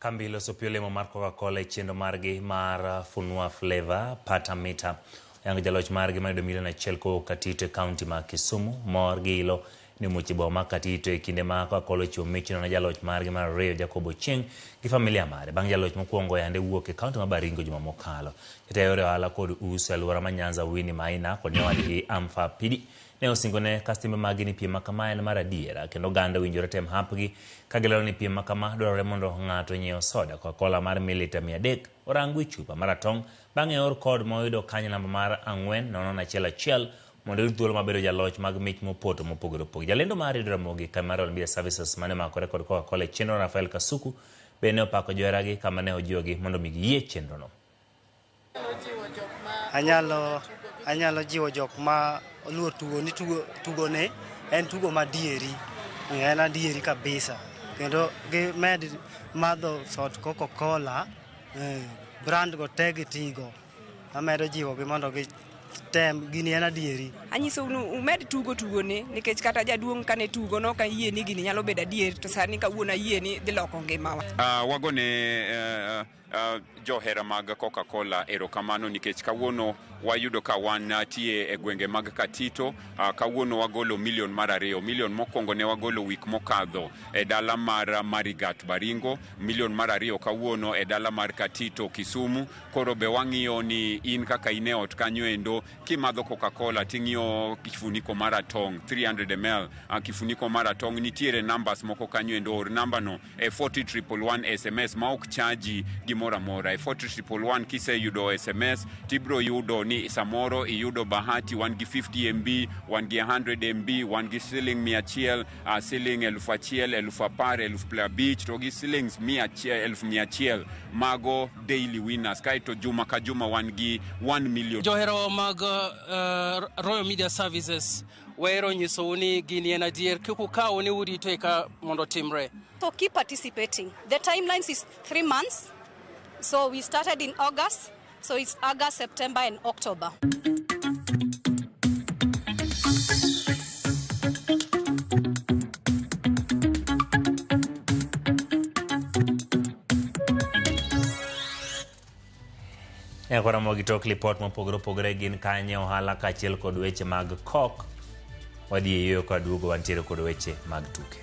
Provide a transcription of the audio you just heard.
Kambi loso pi olemo mar Coca-Cola e chenro margi mar Funua Flavour Pata Mita oyango jaloch margi mayudo milion achiel kowuok Katito e kaunti ma Kisumu. Mor gi ilo ne omuoch e boma ma Katito e kinde ma Coca-Cola ochiwo michno ne jaloch margi mar ariyo Jacob Ochieng gi familia mare bang' jaloch mokwongo yande wuok e kaunti ma Baringo juma mokalo. Jatend yore ohala kod uso e alwora ma Nyanza Winnie Maina kod nyawadgi Amfa Pidi ne osingo ne kastembe maggi ni piem makama en mar adiera kendo oganda owinjore tem hapgi ka gilero ni piem makama dwarore mondo ng'ato nyiew soda Coca-Cola mar mililita 300 orang wi chupa maratong' bang'e or kod ma oyudo kanyo namba mar 4011 mondo oyud thuolo mar bedo jaloch mag mich mopoto mopogore opogore. Jalendo mar Radio Ramogi kambi mar Royal Media Services mane omakore kod Coca-Cola e chenro Rafael Kasuku bende ne opako joheragi kama ne ojiwogi mondo mi giyie chenrono. Anyalo anyalo jiwo jok ma oluor tugo ni tugo tugo ni en tugo madieri. En adieri kabisa. Kendo gimed madho sot Coca-Cola, eh, brand go te gitigo. Amedo jiwogi mondo gitem, gini en adieri. Anyisou ni umed tugo tugoni nikech kata jaduong' kane tugo nok ayie ni gini nyalo bedo adier to sani kawuono ayie ni dhi loko ngimawa. Uh, wagone uh, johera mag Coca-Cola erokamano nikech kawuono wayudo ka wantie e gwenge mag Katito. Kawuono wagolo milion mar ariyo. Milion mokwongo ne wagolo wik mokadho e dala mar Marigat Baringo, milion mar ariyo kawuono e dala mar Katito Kisumu. Koro be wang'iyo ni in kaka in e ot kanyo endo kimadho Coca-Cola ting'iyo kifuniko maratong' 300 ml, kifuniko maratong' nitiere numbers moko kanyo endo, or namba no e 40111 SMS ma ok chaji gimoro amora. E 40111 kiseyudo SMS tibro yudo ni samoro iyudo bahati, wan gi 50 MB, wan gi 100 MB, wan gi siling 100, siling 1000, 10,000, 50,000 to gi silings 100,000. Mago daily winners. Kaeto juma ka juma wan gi 1 million. Johero mag Royal Media Services wahero nyisou ni gini en adier, kik ukaw ni urito eka mondo otimre. So keep participating. The timelines is 3 months. So we started in August. So it's August, September, and October. Nyaka Ramogi tok lipot mopogore opogore gin kanye ohala kaachiel kod weche mag kok. Wadhi e yueyo ka duogo wantiere kod weche mag tuke.